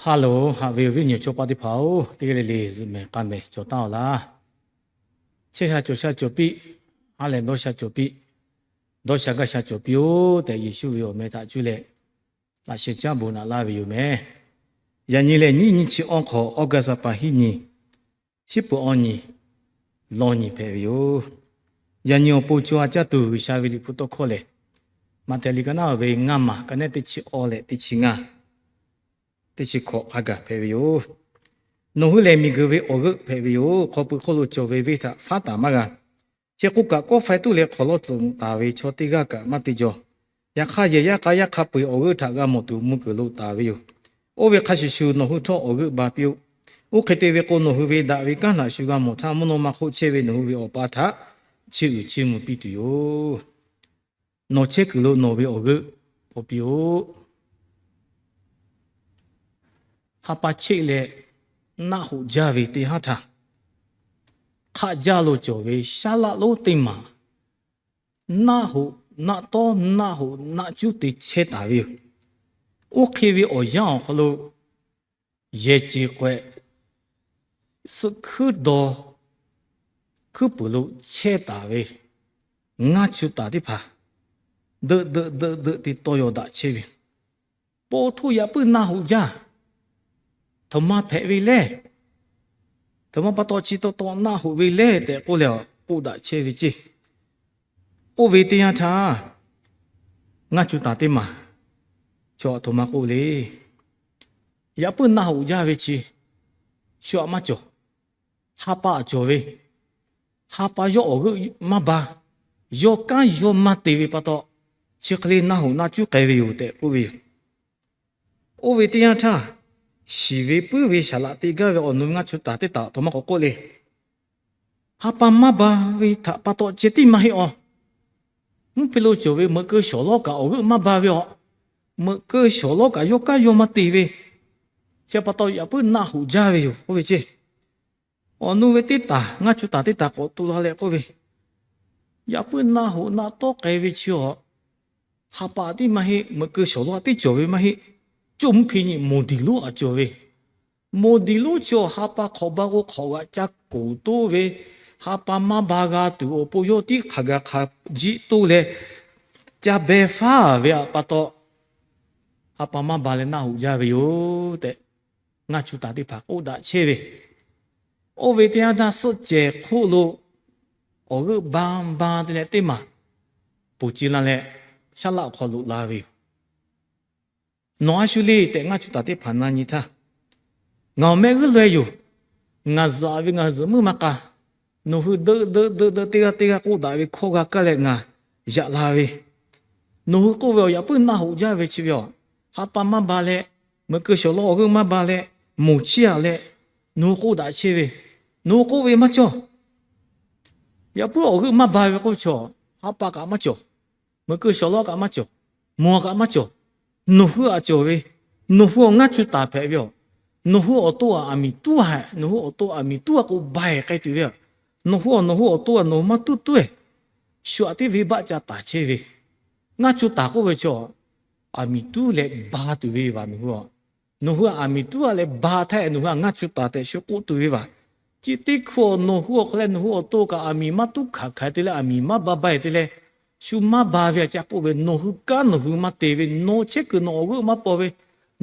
Hello, haꞈ ve awˬ viˉ awˬ nyi chaw paˆ teˇ hpaˍ-oˬ, teˇ g'aˇ le le zuhꞈ mehˍ k'a mehˍ cawˬ taˉ-aw laˇ. Chehˇ sha cawˬ sha cawˬ piˇ, ha lehˬ dawˇ sha cawˬ piˇ, dawˇ sha gaˇ sha cawˬ piˇ-oˆ tehꞈ, Yeˍsuˆ ve awˬ meh htaꞈ cuˇ leh laꞈ sheh caˉ bon naꞈ laˇ ve yoˬ meh. Yaꞈ nyi lehˬ, nyiˇ nyi chi awˬ hk'awꞈ awˇ gaˇ sa pa hiˉ nyi, shiˉ peuˬ awˬ nyi lawˇ nyi hpehꞈ ve yoˬ. Yaꞈ nyi awˬ pon co ha caˇ tuˬ G'uiˬsha ve Liꞈ hpu tawˇ hkawˇ lehˬ, Maꞈhtehˍ liꞈ ka naˉ ve ngaˇ maˬ, ka nehˉ teˇ chi awˇ leh teˇ chi ngaˇ, teˇ chi hkawꞈ hk'a gaˬ hpehꞈ ve yoˬ. Nawˬ hui lehˬ, miˬguiˬ ve awˬ g'euˆ hpehꞈ ve yoˬ. Hk'aw pui hk'oˆ lo cawˬ ve venˇ htaꞈ faˉ taˍ maˇ g'a. Chehˇ k'oˆ kaꞈ, kawˆ faiˇ tuˉ leh hk'awˍ lawˇ tcuhꞈ taˍ ve chaw teˇ g'aˇ kaꞈ maˇ te jaw. Yaꞈ hk'aˇ, yehˬ yaˇ k'a yaˇ hk'a peu-eˬ awˬ g'euˆ htaꞈ g'a mawˬ tuˬ mvuh kuiˬ lo taˍ ve yoˬ. Oˇ ve hk'a shuˍ shuˍ, nawˬ hui htawˇ awˬ g'euˆ ba piˇ-oˆ. Oˇ hk'e te ve k'o, nawˬ hui ve daꞈ ve kanˉ htaꞈ shu g'a mawˬ htaˇ, mvuhˇ naw ma hk'oˆ chehˇ ve nawˬ hui ve Awˬ pa htaꞈ chiˇ uiˍ chiˇ mvuh piˇ tuˬ yoˬ. Nawˬ chehˇ kuiˬ lo nawˬ ve awˬ g'euˆ paw piˇ-oˆ. Ha pa cheˆ leh naˆ hoꞈ jaˇ ve teˇ haˉ htaˇ, hk'aˆ jaˇ lo cawˬ ve shaˉ laˆ lonˉ teˇ maˬ naˆ hoꞈ naˆ tawˉ naˆ hoꞈ naˆ cuˉ te chehˇ taˍ ve yoˬ. Oˇ hk'e ve awˬ yanˇ awˬ hk'aw lo, yehˬ ceˬ k'awehꞈ suhˆ hkuiˉ daw hkuiˉ puiˍ lo chehˇ taˍ ve ngaˇ chu taˍ teˇ hpaˍ, deuꞈ deuꞈ deuꞈ deuꞈ te tawˇ yaw daꞈ chehˇ ve, po htoˇ yaꞈ puiˉ naˆ hoꞈ jaˇ. Aˬ htoꞈ ma hpehꞈ ve lehˬ, aˬ htoꞈ ma pa taw chi taw taw naˆ hoꞈ ve lehˬ tehꞈ k'oˆ leh k'oˆ daꞈ chehˇ ve ceˇ. Oˇ ve teˇ yanˇ htaˇ, ngaˇ chu taˍ teˇ maˬ chaw aˬ htoꞈ ma k'oˆ le. Yaꞈ puiˉ naˆ hoꞈ jaˇ ve chi shu aꞈ maˇ cawˬ. Ha pa aꞈ cawˬ ve, ha pa yawˇ awˬ g'euˆ maˇ ba, yawˇ kanˉ yawˇ maˇ te ve pa taw, chi hk'e le naˆ hoꞈ naˆ cuˉ k'ai ve yoˬ tehꞈ k'oˆ ve yoˬ. Oˇ ve teˇ yanˇ htaˇ, shiˍ ve puiˉ ve saˍ laꞈ te gaˇ ve awˬ nu ngaˇ chu taˍ teˇ taˍ aˬ htoꞈ ma k'awꞈ k'oˆ le. Ha pa maˇ ba ve htaꞈ pa taw ceh tiˉ maˇ heˆ-aw. Mvuhˇ hpe lo cawˬ ve meuꞈ keu shawˍ lawˉ kaꞈ awˬ g'euˆ maˇ ba ve-aw. Meuꞈ keu shawˍ lawˉ kaꞈ yawˇ kanˉ yawˇ maˇ te ve, chi pa taw yaꞈ puiˉ naˆ hoꞈ jaˇ ve yoˬ k'oˆ ve ceˇ. Awˬ nu ve teˇ taˍ, ngaˇ chu taˍ teˇ taˍ k'awꞈ tu la leh k'oˆ ve, yaꞈ puiˉ naˆ hoꞈ naˆ tawˉ k'ai ve chi-aw, ha pa tiˉ maˇ heˆ, meuꞈ keu shawˍ lawˉ tiˉ cawˬ ve maˇ heˆ. Coˇ mvuhˇ hpe nyi moˍ diˬ lonˉ aꞈ cawˬ ve, moˍ diˬ lonˉ chi-aw, ha pa hk'awꞈ ba k'o hk'awꞈ g'aꞈ ca koˍ toˇ ve, ha pa maˇ ba g'a tuˬ awˬ pon yawˇ tiˉ hk'a gaˬ hk'a jiˆ toˇ leh, ca beh faˉ ve aꞈ pa taw, ha pa maˇ ba leh naˆ hoꞈ jaˇ ve yoˬ tehꞈ, ngaˇ chu taˍ teˇ hpaˍ k'oˆ daꞈ chehˇ ve. Oˇ ve teˇ yanˇ htaˇ, suhˆ cehˬ hk'oˆ lo awˬ g'euˆ ba ba te leh teˇ maˬ ponˬ ci la leh, shaˉ laˆ awˬ hk'aw loꞈ la ve yoˬ. Nawˬ a shu le tehꞈ ngaˇ chu taˍ teˇ hpaˍ na nyi htaˇ, ngaˬ awˬ mehˆ g'uˉ leh yoˬ. Ngaˬ zuhꞈ ve ngaˬ zuhꞈ muiˉ maˇ k'a. Nawˬ hui deuꞈ deuꞈ deuꞈ deuꞈ teˇ g'aˇ teˇ g'aˇ k'oˆ daꞈ ve hkawˇ g'a kaˇ leh ngaˬ yaꞈ la ve, nawˬ hui k'oˆ ve awˬ yaꞈ puiˉ naˆ hoꞈ jaˇ ve chi ve-aw, ha pa maˇ ba leh, meuꞈ keu shawˍ lawˉ awˬ g'euˆ maˇ ba leh, moˍ chiˇ aꞈ leh, nawˬ hui k'oˆ daꞈ chehˇ ve, nawˬ hui k'oˆ ve maˇ cawˬ. Yaꞈ puiˉ awˬ g'euˆ maˇ ba ve k'oˆ ve chaw, ha pa kaꞈ maˇ cawˬ, meuꞈ keu shawˍ lawˉ kaꞈ maˇ cawˬ, moˍ kaꞈ maˇ cawˬ. Nawˬ hui aꞈ cawˬ ve, nawˬ hui awˬ ngaˇ chu taˍ hpehꞈ ve-aw. Nawˬ hui awˬ to aꞈ aˬ miˍ tuˉ a, nawˬ hui awˬ to aˬ miˍ tuˉ a k'o ba-e k'ai tuˬ ve-a. Nawˬ hui awˬ nawˬ hui awˬ to aˬ nawˬ maˇ tuˉ tuˉ-e, shu aꞈ teˇ venˇ baˆ ca taˍ chehˇ ve, ngaˇ chu taˍ k'oˆ ve chaw, aˬ miˍ tuˉ leh ba tuˬ ve vaˬ nawˬ hui-a. Nawˬ hui aˬ miˍ tuˉ a leh ba htaˇ nawˬ hui aˬ ngaˇ chu taˍ tehꞈ shu k'oˆ tuˬ ve vaˬ. Chi teˇ hkui-aˬ nawˬ hui awˬ hk'aw leh nawˬ hui awˬ to kaꞈ aˬ miˍ maˇ tuˉ hkanˍ hkanˍ te leh aˬ miˍ maˇ ba ba-e te leh, shu maˇ ba ve aꞈ ca k'oˆ ve, nawˬ hui kanˉ nawˬ hui maˇ te ve, nawˬ chehˇ kuiˬ nawˬ awˬ g'euˆ maˇ paw ve,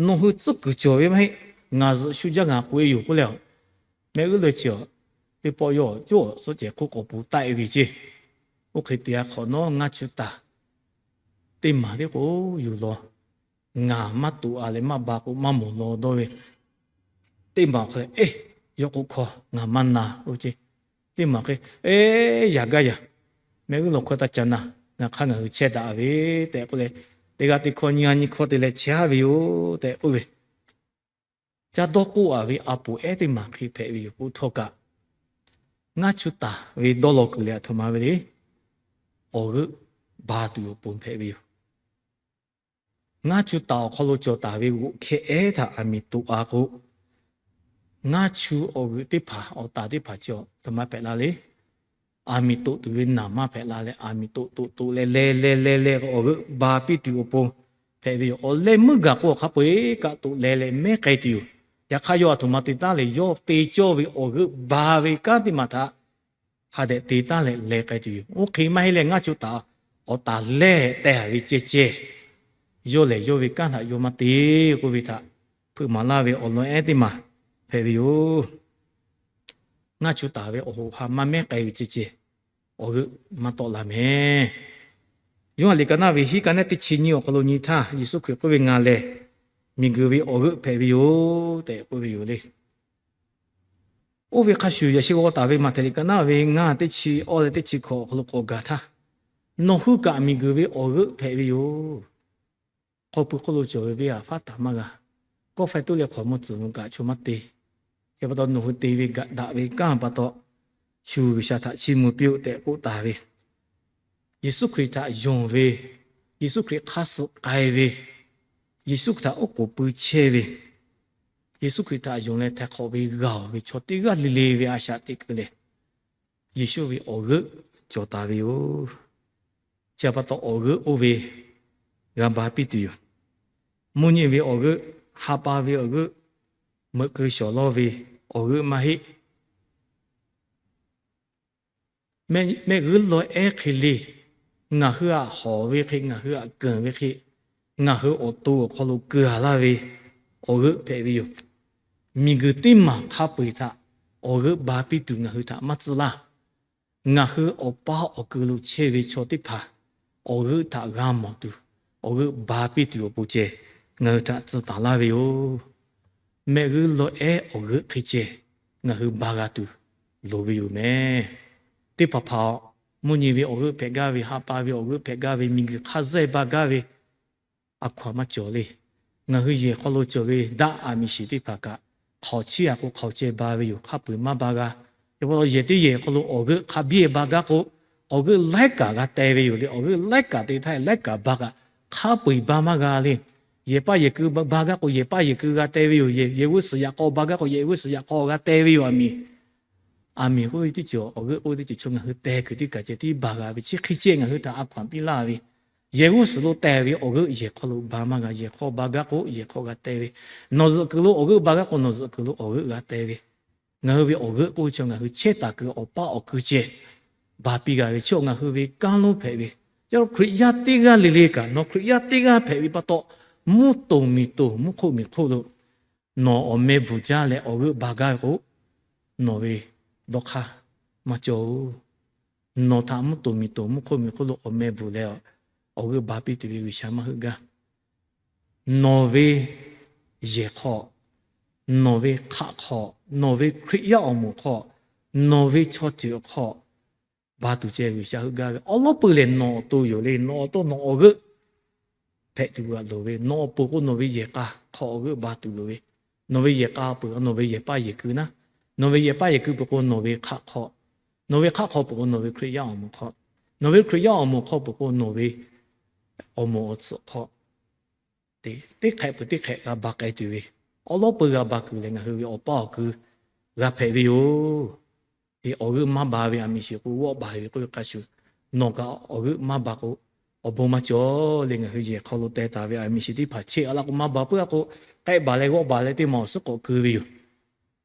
nawˬ hui tcuhˉ kuiˬ cawˬ ve maˇ heˆ. Ngaˬ zuhꞈ shu jaˇ ngaˬ k'oꞈ-e yoˬ k'oˆ leh-a, mehˆ g'uˉ leh chi-aw, teˇ pawˆ yawˇ cawˇ suhˆ cehˬ hk'oˆ k'awꞈ pu taˆ-e ve ceˇ. Oˇ hk'e te-a hk'awꞈ nawˉ ngaˇ chu taˍ teˇ maˬ teˇ k'o yuˬ law, ngaˬ maˇ toꞈ-a leh maˇ ba k'o maˇ mawˬ law dawˇ ve, teˇ maˬ awˬ hk'aw leh, eˇ, yawˇ k'oˆ hkawˇ ngaˬ maˇ na-o ceˇ. Teˇ maˬ hk'e, eˇ, yaꞈ gaˇ yaꞈ, mehˆ g'uˉ lawˬ hkawˇ taˇ ca na, ngaˬ hk'aˇ ngaˬ hui chehˇ daꞈ ve tehꞈ k'oˆ leh, teˇ g'aˇ teˇ hkawˇ nyiˇ g'aˇ nyiˇ hkawˇ te leh chehˇ-a ve yoˬ tehꞈ k'oˆ ve, ca dawˇ k'oˆ-a ve a poˍ ehˉ teˇ maˬ hk'e hpehꞈ ve yoˬ k'o htawˇ kaꞈ, ngaˇ chu taˍ ve dawˇ law kuiˬ leh aˬ htoꞈ ma ve le. Awˬ g'euˆ ba tuˬ awˬ pon hpehꞈ ve yoˬ. Ngaˇ chu taˍ awˬ hk'aw lo cawˬ taˍ ve g'oꞈ hkeh ehˉ htaꞈ aˬ miˍ toꞈ-a k'o, ngaˇ chu awˬ g'euˆ teˇ hpaˍ awˬ taˍ teˇ hpaˍ chi aˬ htoꞈ ma hpehꞈ la le. Aˬ miˍ toꞈ tuˬ ve naˬ maˇ hpehꞈ la leh, aˬ miˍ toꞈ toꞈ toꞈ leh leh leh leh leh awˬ g'euˆ ba piˇ tuˬ awˬ pon hpehꞈ ve yoˬ. Awˬ leh meuˇ gaˬ k'o awˬ hk'a peu-eˬ kaꞈ toꞈ leh leh mehˉ k'ai tuˬ yoˬ. Yaꞈ hk'aˇ, yawˇ aˬ htoꞈ ma te taˉ leh, yawˇ te cawˇ ve awˬ g'euˆ ba ve kanˉ teˇ maˬ htaꞈ hk'a dehꞈ te taˉ leh leh k'ai tuˬ yoˬ. Oˇ hk'e maˇ heˆ leh, ngaˇ co taˍ awˬ taˍ lehˬ teh haˍ ve ceh ceh, yawˇ lehˬ yawˇ ve kanˉ htaꞈ yawˇ maˇ te k'oˆ ve htaꞈ hpeuꞈ maˍ laˇ ve awˬ lawn ehˉ teˇ maˬ hpehꞈ ve yoˬ. Ngaˇ co taˍ ve awˬ hoꞈ ha maˇ mehˉ k'ai ve ceh ceh, awˬ g'euˆ maˇ tawˆ la mehˍ. Yoˇhanˬ liꞈ ka naˆ ve hiˉ ka nehˉ teˇ chi nyiˇ awˬ hk'aw lo nyi htaˇ, Yeˍsuˆ Hkriꞈ k'oˆ ve, Ngaˬ lehˬ miˬguiˬ ve awˬ g'euˆ hpehꞈ ve yoˬ tehꞈ k'oˆ ve yoˬ le. Oˇ ve hk'a shuˍ, yaꞈ sheh g'aw taˍ ve Maꞈhtehˍ liꞈ ka naˆ ve ngaˇ teˇ chi awˇ leh teˇ chi hkawꞈ awˬ hk'aw lo k'awꞈ gaˬ htaˇ, Nawˬ hui kaꞈ miˬguiˬ ve awˬ g'euˆ hpehꞈ ve yoˬ. Hk'aw pui hk'oˆ lo cawˬ ve venˇ aˬ faˉ taˍ maˇ g'a. Kawˆ faiˇ toˉ leh hk'awꞈ mvuh tcuhˍ mvuh kaꞈ chaw maˇ te. Chi pa taw, nawˬ hui te ve gaꞈ daꞈ ve kanˉ pa taw, shu G'uiˬsha htaꞈ chiˇ mvuh piˇ-oˆ tehꞈ k'oˆ taˍ ve, Yeˍsuˆ Hkriꞈ htaꞈ yonˍ ve, Yeˍsuˆ Hkriꞈ hk'aˇ suh k'ai ve, Yeˍsuˆ Hkriꞈ htaꞈ oˉ k'oˍ pui chehˇ ve, Yeˍsuˆ Hkriꞈ htaꞈ yonˍ leh htaiˍ hk'awꞈ ve g'a-oˬ ve chaw teˇ g'aˇ le le ve a shaꞈ teꞈ kuiˬ lehˬ, Yeˍsuˆ ve awˬ g'euˆ cawˬ taˍ ve yoˬ. Chi pa taw, awˬ g'euˆ oˇ ve g'a ba piˇ tuˬ yoˬ. Mvuhˇ nyi ve awˬ g'euˆ, ha pa ve awˬ g'euˆ, meuꞈ keu shawˍ lawˇ ve awˬ g'euˆ maˇ heˆ. Mehˆ g'uˉ lawˬ ehˉ hk'e le, ngaˬ hui htaꞈ hawˍ ve hk'e, ngaˬ hui htaꞈ keunˍ ve hk'e, ngaˬ hui awˬ to awˬ hk'aw lo keu-a laˇ ve awˬ g'euˆ hpehꞈ ve yoˬ. Miˬguiˬ teˇ maˬ hk'a peu-eˬ htaꞈ awˬ g'euˆ ba piˇ tuˬ ngaˬ hui htaꞈ maˇ tcuh laˇ. Ngaˬ hui awˬ paˇ awˬ kui lo chehˇ ve chaw teˇ hpaˍ awˬ g'euˆ htaꞈ g'a mawˬ tuˬ, awˬ g'euˆ ba piˇ tuˬ awˬ pon ceh ngaˬ hui htaꞈ tcuh taˍ laˇ ve yoˬ. Mehˆ g'uˉ lawˬ ehˉ awˬ g'euˆ hk'e ceh ngaˬ hui ba g'a tuˬ loˍ ve yoˬ mehˍ. Teˇ hpaˍ hpaˍ-oˬ, mvuhˇ nyi ve awˬ g'euˆ hpehꞈ gaˇ ve, ha pa ve awˬ g'euˆ hpehꞈ gaˇ ve, miˬguiˬ hk'a zuhˆ ba gaˇ ve, a hkaw-anˬ maˇ cawˬ le. Ngaˬ hui yehˬ hk'aw lo cawˬ ve daꞈ aˬ miˍ shiˍ teˇ hpaˍ kaꞈ, hk'aoˍ chiˇ aꞈ k'o hk'aoˍ ceh ba ve yoˬ. Hk'a peu-eˬ maˇ ba g'a. Yehˬ k'aw lo yehˬ teˇ yehˬ hk'aw lo awˬ g'euˆ hk'a biˇ-e ba gaˇ k'o, awˬ g'euˆ laiˉ kaꞈ g'a teh ve yoˬ le. Awˬ g'euˆ laiˉ kaꞈ te htaˇ laiˉ kaꞈ ba kaꞈ, hk'a peu-eˬ ba maˇ g'a le. Yehˬ paˇ yehˬ keu ba gaˇ k'o, yehˬ paˇ yehˬ keu g'a teh ve yoˬ. Yehˬ g'uˇ suhˍ yaꞈ k'aw ba gaˇ k'o, yehˬ g'uˇ suhˍ yaꞈ k'aw g'a teh ve yoˬ. Aˬ miˍ, aˬ miˍ k'oˆ ve teˇ ceuˬ, awˬ g'euˆ k'oˆ ve teˇ ceuˬ chaw ngaˬ hui teh kuiˬ teˇ kaˬ ceh tiˉ ba g'a ve, chi hk'e ceh ngaˬ hui htaꞈ a hkaw-anˬ piˇ laˇ ve. Yehˬ g'uˇ suhˍ lo teh ve awˬ g'euˆ yehˬ hk'aw lo ba maˇ g'a. Yehˬ hk'aw ba gaˇ k'o, yehˬ hk'aw g'a teh ve. Nawˬ zuhꞈ kuiˬ lo awˬ g'euˆ ba gaˇ k'o, nawˬ zuhꞈ kuiˬ lo awˬ g'euˆ g'a teh ve. Ngaˬ hui ve awˬ g'euˆ k'oˆ ve chaw ngaˬ hui chehˇ taˍ kuiˬ awˬ paˇ awˬ kui ceh ba piˇ g'a ve, chi ngaˬ hui ve kanˉ lonˉ hpehꞈ ve. Yaꞈ hk'aˇ, Hkriꞈ yaˇ teˇ g'aˇ le le kaꞈ, nawˬ Hkriꞈ yaˇ teˇ g'aˇ hpehꞈ ve pa taw, mvuhˇ toˍ miˬ toˍ mvuhˇ hk'oˆ miˬ hk'oˆ lo nawˬ awˬ meh bvuhˬ jaˇ leh awˬ g'euˆ ba gaˇ ve k'o, nawˬ ve dawˇ hk'aˇ maˇ cawˬ-oˬ. Nawˬ htaꞈ mvuhˇ toˍ miˬ toˍ mvuhˇ hk'oˆ miˬ hk'oˆ lo awˬ meh bvuhˬ leh awˬ g'euˆ ba piˇ tuˬ ve G'uiˬsha maˇ heuˆ gaˇ. Nawˬ ve yehˬ hk'aw, nawˬ ve hk'aˆ hk'aw, nawˬ ve Hkriꞈ yaˇ awˬ moˍ hk'aw, nawˬ ve chaw ceuˬ awˬ hk'aw ba tuˬ ceh G'uiˬsha heuˆ gaˇ ve. Awˉ lawˉ peuˬ lehˬ nawˬ awˬ to yoˬ le. Nawˬ awˬ to nawˬ awˬ g'euˆ hpehꞈ tuˬ g'a loˍ ve. Nawˬ awˬ peuˬ k'o nawˬ ve yehˬ k'a hk'aw awˬ g'euˆ ba tuˬ loˍ ve. Nawˬ ve yehˬ k'a peuˬ k'o nawˬ ve yehˬ paˇ yehˬ keu naˉ, nawˬ ve yehˬ paˇ yehˬ keu peuˬ k'o nawˬ ve hk'aˆ hk'aw, nawˬ ve hk'aˆ hk'aw peuˬ k'o nawˬ ve Hkriꞈ yaˇ awˬ moˍ hk'aw, nawˬ ve Hkriꞈ yaˇ awˬ moˍ hk'aw peuˬ k'o nawˬ ve awˬ moˍ awˬ tsuhꞈ hk'aw, teˇ hk'ehꞈ peuˬ teˇ hk'ehꞈ g'a ba k'ai tuˬ ve, awˉ lawˉ peuˬ g'a ba kuiˬ leh ngaˬ hui ve awˬ paˇ awˬ kui g'a hpehꞈ ve yoˬ. Awˬ g'euˆ maˇ ba ve aˬ miˍ shiˍ k'o, g'awˆ ba ve k'oˆ ve hk'a shuˍ, nawˬ kaꞈ awˬ g'euˆ maˇ ba k'o, awˬ bon maˇ cawˬ le. Ngaˬ hui yehˬ hk'aw lo teh taˍ ve aˬ miˍ shiˍ teˇ hpaˍ chehˇ-a laˇ k'o, maˇ ba puiˉ-a k'o, k'ehˆ baˬ leh g'awˆ baˬ leh teˇ ma awˬ suhˉ k'awꞈ keu ve yoˬ.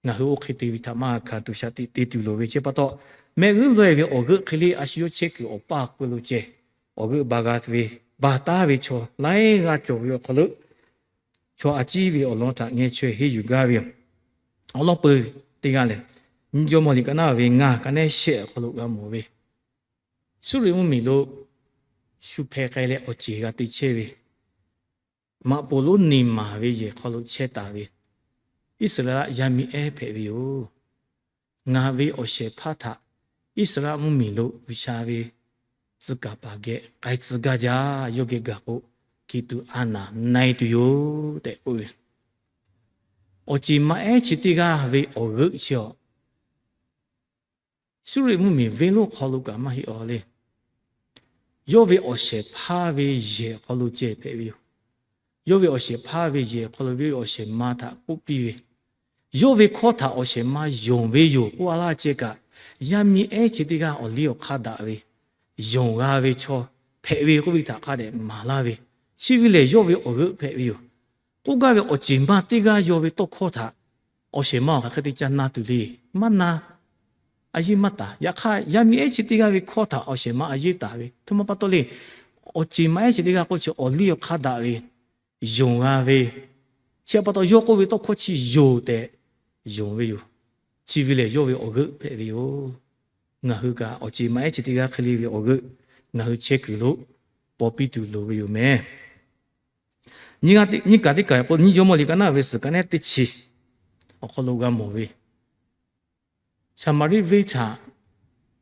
Ngaˬ hui oˇ hk'e te ve htaꞈ maˇ g'a hkanˍ tuˬ shaˍ tiꞈ te tuˬ loˍ ve. Chi pa taw, mehˆ g'uˉ laweh ve awˬ g'euˆ hk'e le a shu yawˇ chehˇ kuiˬ awˬ paˇ awˬ kui lo ceh awˬ g'euˆ ba g'a ve, ba taˉ ve chaw laiˉ g'aˇ cawˬ ve awˬ hk'aw lo, chaw a ciˉ ve awˬ lawn htaꞈ ngeh chaweh henˇ yuˬ gaˇ ve yoˬ. Awˉ lawˉ peuˬ teˇ g'aˇ lehˬ, Jawˇmawˇ liꞈ ka naˆ ve ngaˬ ka nehˉ shehˆ awˬ hk'aw lo g'a mawˬ ve, Suˇriˆ mvuhˇmiˬ lo shu hpeh k'ai leh awˬ ceˬ g'a te chehˇ ve, maꞈ poˍ lonˉ neˬ maˍ ve yehˬ hk'aw lo chehˇ taˍ ve Iˉsaˍreˍlaˆ yaˇ miˇ ehˉ hpehꞈ ve yoˬ. Ngaˬ ve awˬ shehˍ hpaˇ htaꞈ Iˉsaˍreˍlaˆ mvuhˇmiˬ lo G'uiˬsha ve tcuh kaˍ paˍ geh k'ai tcuh gaˇ jaˇ. Yawˇ geh gaˬ k'o, hkiˬ tuꞈ a naˍ na-e tuˬ yoˬ tehꞈ k'oˆ ve, awˬ ceˬ maˇ ehˉ chi teˇ g'aˇ ve awˬ g'euˆ chi-a, Suˇriˆ mvuhˇmiˬ venˇ lonˉ hk'aw lo kaꞈ maˇ heˆ-a le. Yawˇ ve awˬ shehˍ hpaˇ ve yehˬ awˬ hk'aw lo ceh hpehꞈ ve yoˬ. Yawˇ ve awˬ shehˍ hpaˇ ve yehˬ awˬ hk'aw lo ve awˬ shehˍ ma htaꞈ k'oˆ piˇ ve, yawˇ ve hkawˇ htaꞈ awˬ shehˍ ma yonˍ ve yoˬ k'oˆ-a laˇ ceh kaꞈ, yaˇ miˇ ehˉ chi teˇ g'aˇ awˬ liˇ awˬ hk'aˇ daꞈ ve, yonˍ g'a ve chaw hpehꞈ ve k'oˆ ve htaꞈ hk'a dehꞈ maˍ laˇ ve, chi ve lehˬ yawˇ ve awˬ g'euˆ hpehꞈ ve yoˬ. K'oˆ gaˇ ve awˬ ceˬ maˇ teˇ g'aˇ yawˇ ve tawˇ hkawˇ htaꞈ awˬ shehˍ ma awˬ hk'aˬ hk'e te ca na tuˬ le. Maˇ na, a yeˇ maˇ taˍ. Yaꞈ hk'aˇ, yaˇ miˇ ehˉ chi teˇ g'aˇ ve hkawˇ htaꞈ awˬ shehˍ ma a yeˇ taˍ ve. Htoꞈ ma pa taw le, awˬ ceˬ maˇ ehˉ chi teˇ g'aˇ k'oˆ chi awˬ liˇ awˬ hk'aˇ daꞈ ve, yonˍ g'a ve, chi pa taw yawˇ k'oˆ ve tawˇ hkawˇ chi yoˬ tehꞈ yonˍ ve yoˬ. Chi ve lehˬ yawˇ ve awˬ g'euˆ hpehꞈ ve yoˬ. Ngaˬ hui kaꞈ awˬ ceˬ maˇ ehˉ chi teˇ g'aˇ hk'e le ve awˬ g'euˆ ngaˬ hui chehˇ kuiˬ lo paw piˇ tuˬ loˍ ve yoˬ meh. Nyiˇ kaꞈ teˇ kaˬ k'o, nyiˇ Jawˇmawˇ liꞈ ka naˉ ve suhˍ ka nehˉ teˇ chi awˬ hk'aw lo g'a mawˬ ve, Saˍmaˍriˆ venˇ htaꞈ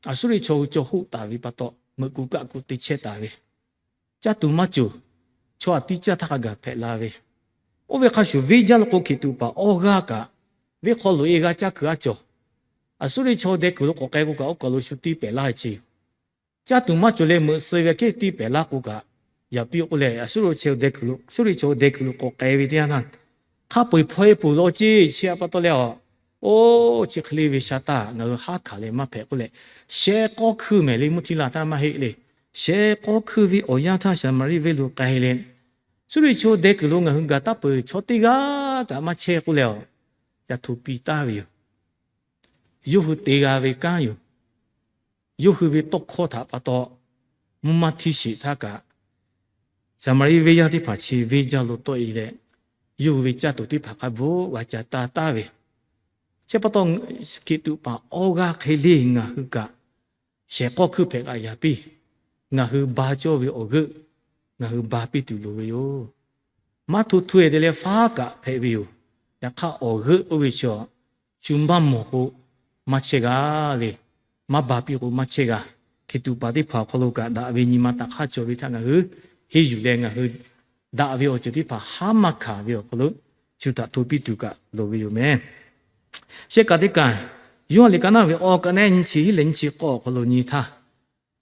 Aˍsuˇriˆ chaw hui caw hoˆ taˍ ve pa taw, meuꞈ ku kaˆ ku te chehˇ taˍ ve, caˇ tuˬ maˇ cawˬ, chaw aꞈ tiˉ caˇ htaˇ hk'a gaˬ hpehꞈ la ve. Oˇ ve hk'a shuˍ, venˇ jaˇ lo k'o, hkiˬ tuꞈ paˍ awˇ g'aˇ kaꞈ venˇ hk'aw loꞈ e g'a caˇ kuiˬ a cawˬ. Aˍsuˇriˆ chaw deh kuiˬ lo k'awꞈ k'ai k'o kaꞈ, oˇ kaˬ lo shu tiˇ pehˍ laˇ ve ce yoˬ. Caˇ tuˬ maˇ cawˬ leh meuꞈ suh ve aꞈ kehˉ tiˇ pehˍ laˇ k'o kaꞈ, yaꞈ piˇ k'oˆ leh, Aˍsuˇriˆ chaw deh kuiˬ lo, Aˍsuˇriˆ chaw deh kuiˬ lo k'awꞈ k'ai ve teˇ yanˇ htaˇ, hk'a peu-eˬ hpaw e peuˬ law ce. Chi pa taw leh a, oˇ chi hk'e le ve sha taˇ ngaˬ hui haˉ hkanˍ leh maˇ hpehꞈ k'oˆ leh, shehˍ k'awˇ hkuiˇ mehˍ le, mvuhˇ htiˇ la htaˇ maˇ heˆ le. Shehˍ k'awˇ hkuiˇ ve awˬ yanˇ htaˇ Saˍmaˍriˆ venˇ lo k'ai leh, Aˍsuˇriˆ chaw deh kuiˬ lo ngaˬ hui gaˬ taˉ peuˬ, chaw teˇ g'aˇ kaꞈ maˇ chehˇ k'oˆ leh a, ca hto piˇ taˍ ve yoˬ. Yawˇ hui te g'a ve kanˉ yoˬ. Yawˇ hui ve tawˇ hkawˇ htaꞈ pa taw mvuhˇ maˇ htiˇ sheˍ htaˇ kaꞈ, Saˍmaˍriˆ venˇ yaˇ teˇ hpaˍ chi venˇ jaˇ lo tawˆ e leh, yawˇ hui ve caˇ tuˬ teˇ hpaˍ hk'a bvuhˆ g'a ca taˇ taˍ ve. Chi pa taw, hkiˬ tuꞈ paˍ awˇ g'aˇ hk'e le ngaˬ hui kaꞈ shehˍ k'awˇ hkuiˇ hpehꞈ g'a yaꞈ piˇ, ngaˬ hui ba cawˇ ve awˬ g'euˆ ngaˬ hui ba piˇ tuˬ loˍ ve yoˬ. Maˇ hto hto e te leh faˉ kaꞈ hpehꞈ ve yoˬ. Yaꞈ hk'aˇ, awˬ g'euˆ oˇ ve chi a, shu maˇ mawˬ k'o maˇ chehˇ g'a le. Maˇ ba piˇ k'o maˇ chehˇ g'a. Hkiˬ tuꞈ paˍ teˇ hpaˍ awˬ hk'aw lo kaꞈ daꞈ ve nyi ma taꞈ hk'aˇ cawˬ ve htaꞈ ngaˬ hui henˇ yuˬ leh, ngaˬ hui daꞈ ve awˬ ceuˬ teˇ hpaˍ haˉ maˇ hkanˍ ve awˬ hk'aw lo shu htaꞈ hto piˇ tuˬ kaꞈ loˍ ve yoˬ meh. Shehˆ kaꞈ teˇ kaꞈ, Yoˇhanˬ liꞈ ka naˉ ve awˬ ka nehˉ nyi chi hiˉ leh nyi chi k'awˇ awˬ hk'aw lo nyi htaˇ,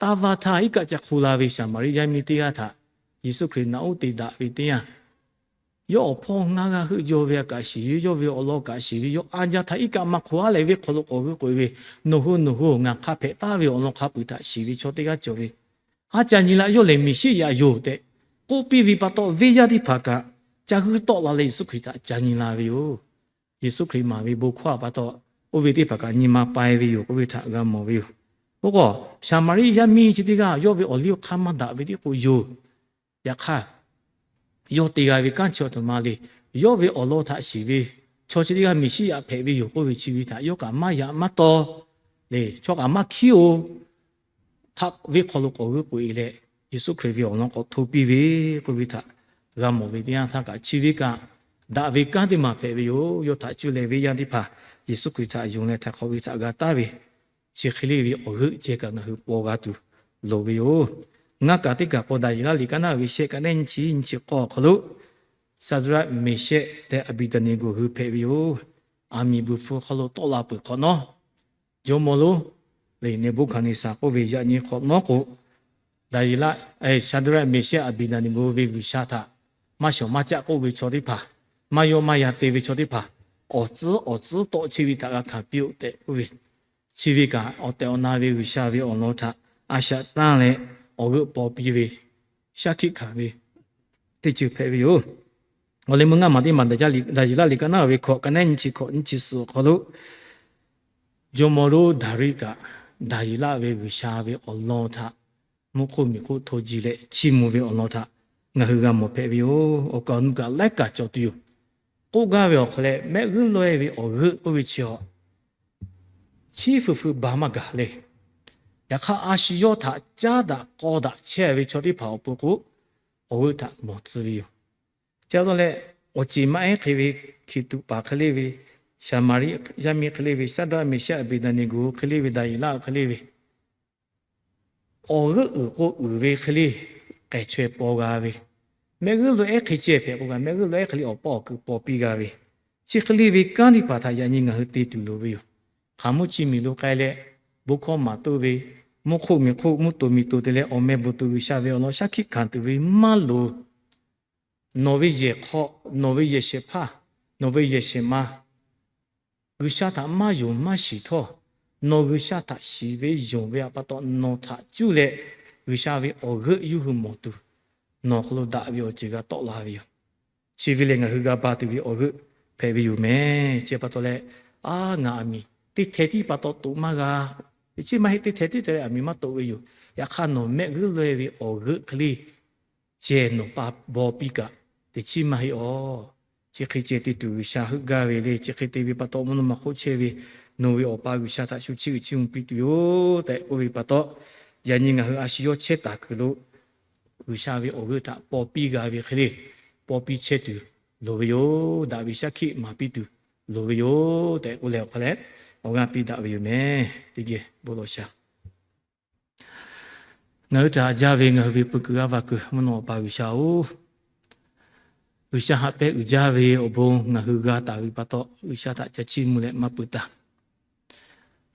taˇ va htaˇ iˉ kaˆ ca hk'u la ve Saˍmaˍriˆ yaˇ miˇ teˇ g'aˇ htaꞈ Yeˍsuˆ Hkriꞈ naꞈ uˉ te daꞈ ve teˇ yanˇ, yawˇ awˬ hpawˇ ngaˇ g'aˇ heuˆ jaw ve a kaꞈ shiˍ ve, yawˇ ve awˬ lawn kaꞈ shiˍ ve, yawˇ a jaˇ htaˇ iˉ kaˆ maˇ hk'u a leh venˇ hk'aw lo k'awꞈ g'euˆ k'oꞈ e ve, Nawˬ hui, nawˬ hui, ngaˬ hk'a hpehꞈ taˍ ve awˬ lawn hk'a peu-eˬ htaꞈ shiˍ ve chaw teˇ g'aˇ cawˬ ve, a ca nyi la, yawˇ lehˬ Meˍsiˉyaꞈ yoˬ tehꞈ k'oˆ piˇ ve pa taw, venˇ yaˇ teˇ hpaˍ kaꞈ ca g'uiˇ tawˆ la leh Yeˍsuˆ Hkriꞈ htaꞈ ca nyi la ve yoˬ. Yeˍsuˆ Hkriꞈ maˍ ve bon hkawˇ a pa taw, oˇ ve teˇ hpaˍ kaꞈ nyi ma pai ve yoˬ k'oˆ ve htaꞈ g'a mawˬ ve yoˬ. Oˇ k'o, Saˍmaˍriˆ yaˇ miˇ chi teˇ g'aˇ yawˇ ve awˬ liˇ awˬ hk'aˇ maˇ daꞈ ve tiˉ k'o yoˬ. Yaꞈ hk'aˇ, yawˇ te g'a ve kanˉ chi awˬ htoꞈ ma le. Yawˇ ve awˬ lawn htaꞈ shiˍ ve chaw chi teˇ g'aˇ Meˍsiˉyaꞈ hpehꞈ ve yoˬ k'oˆ ve chi ve htaꞈ yawˇ kaꞈ maˇ yaꞈ maˇ taw le, chaw kaꞈ maˇ hkiˉ-oˬ. Hk'aˆ venˇ hk'aw lo k'awꞈ g'euˆ k'oꞈ e leh, Yeˍsuˆ Hkriꞈ ve awˬ lawn k'awꞈ hto piˇ ve k'oˆ ve htaꞈ g'a mawˬ ve teˇ yanˇ htaˇ kaꞈ, chi ve kaꞈ daꞈ ve kanˉ teˇ maˬ hpehꞈ ve yoˬ. Yawˇ htaꞈ cuˇ leh venˇ yaˇ teˇ hpaˍ Yeˍsuˆ Hkriꞈ htaꞈ yonˍ leh htaiˍ hk'awꞈ ve htaꞈ g'a taˍ ve, chi hk'e le ve awˬ g'euˆ ceh kaꞈ ngaˬ hui paw g'a tuˬ loˍ ve yoˬ. Ngaˇ kaꞈ teˇ kaꞈ k'o, Daˍyeˍlaˆ liꞈ ka naˉ ve shehˆ ka nehˉ nyi chi nyi chi k'awˇ awˬ hk'aw lo, Shaˍdraˆ, Meˍshehˆ leh Aˍbeˍdaˍneˍgoˍ hui hpehꞈ ve yoˬ. Aˬ miˍ bvuhˬ hpu hk'aw lo tawˆ la peuˬ hk'awꞈ nawˉ, jawˇmawˇ lonˉ lehˬ Neˍbuˆhkaˍneˍsaˍ k'oˆ ve yaꞈ nyi hk'awꞈ nawˉ k'o, Daˍyeˍlaˆ, Shaˍdraˆ, Meˍshehˆ, Aˍbeˍdaˍneˍgoˍ ve G'uiˬsha htaꞈ maˇ shawˍ maˇ caˆ k'oˆ ve chaw teˇ hpaˍ, maˇ yawˆ maˇ yan te ve chaw teˇ hpaˍ, awˬ tcuhˉ awˬ tcuhˉ tawˆ chehˇ ve htaꞈ g'a hkanˍ piˇ-oˆ tehꞈ k'oˆ ve, chi ve kaꞈ awˬ tehˬ awˬ na ve G'uiˬsha ve awˬ lawn htaꞈ a shaꞈ tanˇ leh awˬ g'euˆ paw piˇ ve, shaˉ hkiˆ hkanˍ ve teˇ ceuˬ hpehꞈ ve yoˬ. Awˬ leh meuˇ ngaˇ maˬ teˇ maˬ Daˍyeˍlaˆ liꞈ ka naˉ ve hkawꞈ ka nehˉ nyi chi hkawꞈ nyi chi suhˍ awˬ hk'aw lo, jawˇmawˇ lonˉ Daˍriˆ kaꞈ Daˍyeˍlaˆ ve G'uiˬsha ve awˬ lawn htaꞈ mvuhˇ hk'oˆ miˬ hk'oˆ hto ji leh chiˇ mvuh ve awˬ lawn htaꞈ ngaˬ hui g'a mawˬ hpehꞈ ve yoˬ. Awˬ kaˍ awˬ nu kaꞈ laiˉ kaˍ cawˬ tuˬ yoˬ. K'oˆ gaˇ ve awˬ hk'aw leh, mehˆ g'uˇ lawehˇ ve awˬ g'euˆ k'oˆ ve chi a, chiˉ feu feu ba maˇ gaˬ le. Yaꞈ hk'aˇ, a shu yawˇ htaꞈ caˉ daꞈ k'aw daꞈ chehˇ ve chaw teˇ hpaˍ awˬ pon k'o, awˬ g'euˆ htaꞈ mawˬ tcuh ve yoˬ. Chi pa taw leh, awˬ ceˬ maˇ ehˉ hk'e ve hkiˬ tuꞈ paˍ hk'e le ve, Saˍmaˍriˆ yaˇ miˇ hk'e le ve, Shaˍdraˆ, Meˍshehˆ, Aˍbeˍdaˍneˍgoˍ hk'e le ve, Daˍyeˍlaˆ hk'e le ve, awˬ g'euˆ uiˍ k'o uiˍ ve hk'e le k'ehˬ chaweh paw g'a ve, mehˆ g'uˇ lawehˇ hk'e ceh hpehꞈ k'o kaꞈ, mehˆ g'uˇ lawehˇ hk'e le awˬ pawˆ awˬ kuiˬ paw piˇ g'a ve, chi hk'e le ve kanˉ teˇ hpaˍ htaꞈ yaꞈ nyi ngaˬ hui te tuˬ loˍ ve yoˬ. Hk'aˬ mvuhˇ chi miˬ lo k'ai leh, bon hkawˇ maˍ toˆ ve, mvuhˇ hk'oˆ miˬ hk'oˆ mvuhˇ toˍ miˬ toˍ te leh awˬ meh bvuhˬ tuˬ G'uiˬsha ve awˬ lawn shaˉ hkiˆ hkanˍ tuˬ ve maˇ loˍ. Nawˬ ve yehˬ hk'aw, nawˬ ve yehˬ shehˍ hpaˇ, nawˬ ve yehˬ shehˍ ma, G'uiˬsha htaꞈ maˇ yonˍ maˇ shiˍ htawˇ, nawˬ G'uiˬsha htaꞈ shiˍ ve yonˍ ve a pa taw nawˬ htaꞈ cuˇ leh G'uiˬsha ve awˬ g'euˆ yawˇ hui mawˬ tuˬ, nawˬ hk'aw lo daꞈ ve awˬ ceuˬ g'a tawˆ la ve yoˬ. Chi ve lehˬ, ngaˬ hui g'a ba tuˬ ve awˬ g'euˆ hpehꞈ ve yoˬ mehˍ. Chi pa taw leh, a, ngaˬ aˬ miˍ teˇ hteh tiˉ pa taw toꞈ maˇ g'a. Teꞈ chiˉ maˇ heˆ, teˇ hteh tiˉ te leh aˬ miˍ maˇ toꞈ ve yoˬ. Yaꞈ hk'aˇ nawˬ mehˆ g'uiˇ laweh ve awˬ g'euˆ hk'e le ceh nawˬ pa baw piˇ kaꞈ, teꞈ chiˉ maˇ heˆ awˬ. Chi hk'e ceh te tuˬ G'uiˬsha heuˆ gaˇ ve le. Chi hk'e te ve pa taw mvuhˇ naw ma hk'oˆ chehˇ ve nawˬ ve Awˬ pa G'uiˬsha htaꞈ shu chiˇ uiˍ chiˇ mvuh piˇ tuˬ yoˬ tehꞈ k'oˆ ve pa taw, yaꞈ nyi ngaˬ hui a shu yawˇ chehˇ taˍ kuiˬ lo G'uiˬsha ve awˬ g'euˆ htaꞈ paw piˇ g'a ve hk'e le, paw piˇ chehˇ tuˬ loˍ ve yoˬ. Daꞈ ve shaˉ hkiˆ maˍ piˇ tuˬ loˍ ve yoˬ tehꞈ k'oˆ leh awˬ hk'aw leh awˬ g'aˇ piˇ daꞈ ve yoˬ mehˍ. Teˇ geh bon lawˬ sha. Ngaˬ hui htaꞈ haꞈ jaˇ ve ngaˬ hui ve peu kuiˬ g'aˇ va kuiˬ mvuhˇ naw Awˬ pa G'uiˬsha-oˬ, G'uiˬsha haꞈ pehˇ uiˍ jaˇ ve awˬ bon ngaˬ hui g'a taˍ ve pa taw, G'uiˬsha htaꞈ ca chiˇ mvuh leh maˇ peuˬ taˍ.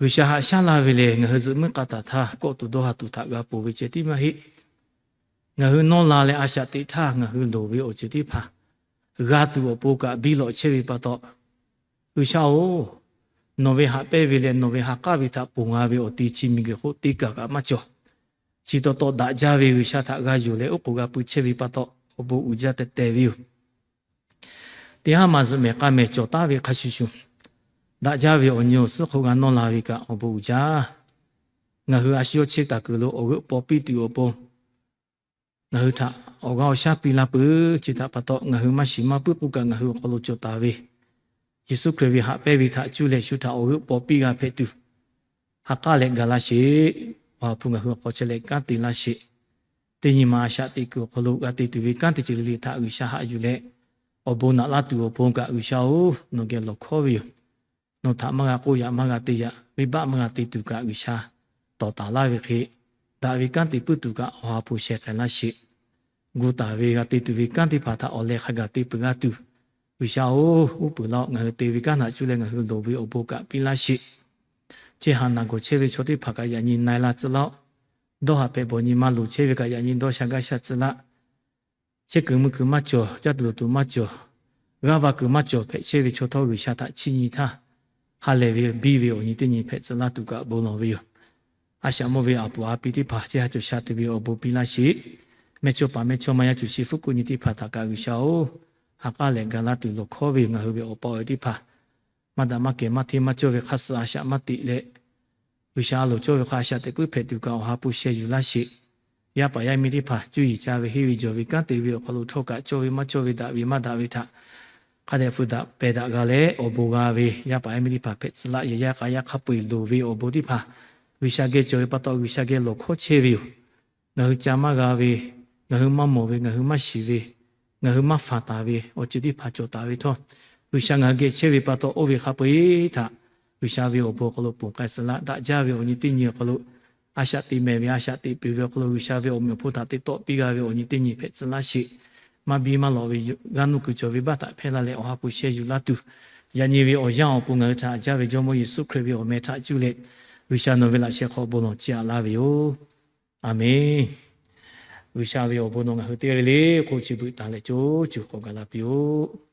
G'uiˬsha haꞈ shaˉ la ve lehˬ, ngaˬ hui zuhꞈ muiˉ k'a taˍ htaˇ kawˆ tuˬ dawˇ ha tuˬ htaꞈ g'a ponˬ ve ceh tiˉ maˇ heˆ. Ngaˬ hui nawˇ la leh a shaꞈ teꞈ htaˇ ngaˬ hui loˍ ve awˬ ceuˬ teˇ hpaˍ g'a tuˬ awˬ pon kaꞈ biˇ lawꞈ chehˇ ve pa taw, G'uiˬsha-oˬ, nawˬ ve haꞈ pehˇ ve leh nawˬ ve ha k'aˉ ve htaꞈ ponˬ g'a ve awˬ te chi miˬguiˬ hk'oˆ teˇ kaˬ kaꞈ maˇ cawˬ. Chi taw taw daꞈ jaˇ ve G'uiˬsha htaꞈ g'a yonˍ leh oˉ k'oˍ g'a pui chehˇ ve pa taw, awˬ bon uiˍ jaˇ teh teh ve yoˬ. Teˇ haˉ ma zuhꞈ mehˍ k'a mehˍ cawˬ taˉ ve hk'a shuˍ shuˍ, daꞈ jaˇ ve awˬ nyi awˬ suhˉ hk'oˆ g'a nawˇ la ve kaꞈ awˬ bon uiˍ jaˇ. Ngaˬ hui a shu yawˇ chehˇ taˍ kuiˬ lo awˬ g'euˆ paw piˇ tuˬ awˬ pon ngaˬ hui htaꞈ awˬ g'aˇ awˬ shaˉ piˇ laˇ peuˬ. Chi htaꞈ pa taw, ngaˬ hui maˇ shiˍ maˇ puiˉ k'oˆ kaꞈ ngaˬ hui awˬ hk'aw lo cawˬ taˍ ve Yeˍsuˆ Hkriꞈ ve haꞈ pehˇ ve htaꞈ cuˇ leh shu htaꞈ awˬ g'euˆ paw piˇ g'a hpehꞈ tuˬ, ha k'aˉ leh ga laˇ sheˍ. Awˬ ha hpu ngaˬ hui awˬ hk'aw chehˇ leh kanˉ te laˇ sheˍ. Teˇ nyi ma a shaꞈ teꞈ kuiˬ awˬ hk'aw lo g'a te tuˬ ve kanˉ te ceuˬ le le htaꞈ G'uiˬsha haꞈ yuˬ leh, awˬ bon naꞈ laˇ tuˬ awˬ pon kaꞈ G'uiˬsha-oˬ, nawˬ geh lawˬ hkawˉ ve yoˬ. Nawˬ htaꞈ maˇ g'a k'oˆ yaꞈ maˇ g'a te yaꞈ, venˇbaˆ maˇ g'a te tuˬ kaꞈ G'uiˬsha tawˍ taˍ laˇ ve hk'e, daꞈ ve kanˉ te puiˉ tuˬ kaꞈ awˬ ha hpu sheh k'ai laˇ sheˍ. Gu taˍ ve g'a te tuˬ ve kanˉ teˇ hpaˍ htaꞈ awˬ leh hk'a gaˬ te peuˬ g'a tuˬ, G'uiˬsha-oˬ, uˉ peunˍ laˇ-oˆ. Ngaˬ hui te ve kanˉ htaꞈ cuˇ leh ngaˬ hui loˍ ve awˬ bon kaꞈ piˇ laˇ sheˍ. Chehˇ haꞈ naˬ gawˬ chehˇ ve chaw teˇ hpaˍ kaꞈ yaꞈ nyi na-e laˇ tcuh laˇ-oˆ. Dawˇ haꞈ hpehꞈ bawˬ nyi maˇ loˍ chehˇ ve kaꞈ yaꞈ nyi dawˇ sha gaˇ sha tcuh laˇ. Chehˇ kuiˬ mui kuiˬ maˇ cawˬ, caˇ tuˬ loˍ tuˬ maˇ cawˬ, g'aˇ va kuiˬ maˇ cawˬ hpehꞈ chehˇ ve chaw htawˇ G'uiˬsha htaꞈ chiˇ nyi htaˇ, ha lehˬ ve biˇ ve awˬ nyi teˇ nyi hpehꞈ tcuh laˇ tuˬ kaꞈ bon lawˬ ve yoˬ. A shaꞈ mawˇ ve a puˍ a pi teˇ hpaˍ chehˇ ha cawˬ sha te ve awˬ bon piˇ laˇ sheˍ. Mehˇchawˇ paˍ mehˇchawˇma yaˇ cawˬ shi fuˉ kuˆ nyi teˇ hpaˍ htaꞈ kaꞈ G'uiˬsha-oˬ, ha k'aˉ leh ga laˇ tuˬ lawˬ hkawˉ ve ngaˬ hui ve awˬ pa awˬ e teˇ hpaˍ maˇ daꞈ maˇ kehˬ maˇ hteˇ maˇ cawˇ ve hk'a suh a shaꞈ maˇ teꞈ leh, G'uiˬsha a loˍ cawˇ ve hk'a a shaꞈ teꞈ puiˉ hpehꞈ tuˬ kaꞈ awˬ ha hpu sheh yuˬ laˇ sheˍ. Yaˇ paˍ yaˇ miˇ teˇ hpaˍ cuˇ yiˍ ca ve henˇ ve jawˬ ve kanˉ te ve awˬ hk'aw lo htawˇ kaꞈ cawˇ ve maˇ cawˇ ve daꞈ ve maˇ daꞈ ve htaꞈ hk'a dehꞈ fuiˍ daꞈ pehˬ daꞈ g'a leh awˬ bon g'a ve yaˇ paˍ yaˇ miˇ teˇ hpaˍ hpehꞈ tcuh laˇ. Yaꞈ yaˇ k'a yaˇ hk'a peu-eˬ loˍ ve awˬ bon teˇ hpaˍ G'uiˬsha geh cawˬ ve pa taw G'uiˬsha geh lawˬ hkawˉ chehˇ ve yoˬ. Ngaˬ hui ca maˇ g'a ve, ngaˬ hui maˇ mawˬ ve, ngaˬ hui maˇ shiˍ ve, ngaˬ hui maˇ faˍ taˍ ve awˬ ceuˬ teˇ hpaˍ cawˬ taˍ ve htawˇ, G'uiˬsha ngaˬ hui geh chehˇ ve pa taw oˇ ve hk'a peu-eˬ htaꞈ G'uiˬsha ve awˬ bon awˬ hk'aw lo ponˬ k'ai tcuh laˇ. Daꞈ jaˇ ve awˬ nyi teˇ nyi awˬ hk'aw lo a shaꞈ teꞈ mehˍ ve a shaꞈ teꞈ peuˬ ve awˬ hk'aw lo G'uiˬsha ve awˬ meꞈ awˬ hponˇ htaꞈ te tawˆ piˇ g'a ve awˬ nyi teˇ nyi hpehꞈ tcuh laˇ sheˍ. Maˇ biˇ maˇ lawꞈ ve g'aˇ nuˇ kuiˬ cawˬ ve baˆ htaꞈ hpehˇ laˇ leh awˬ ha hpu sheh yuˬ laˇ tuˬ, yaꞈ nyi ve awˬ yanˇ awˬ pon ngaˬ hui htaꞈ haꞈ jaˇ ve Jawˇmawˇ Yeˍsuˆ Hkriꞈ ve awˬ meh htaꞈ cuˇ leh G'uiˬsha nawˬ ve laꞈ sheh hk'aw bon lawˬ chiˇ aꞈ laˇ ve yoˬ. A menˬ. G'uiˬsha ve awˬ bon nawˬ ngaˬ hui teˇ g'aˇ le le k'oˆ chi beuꞈ taˍ leh co co k'awꞈ gaˬ la piˇ-oˆ.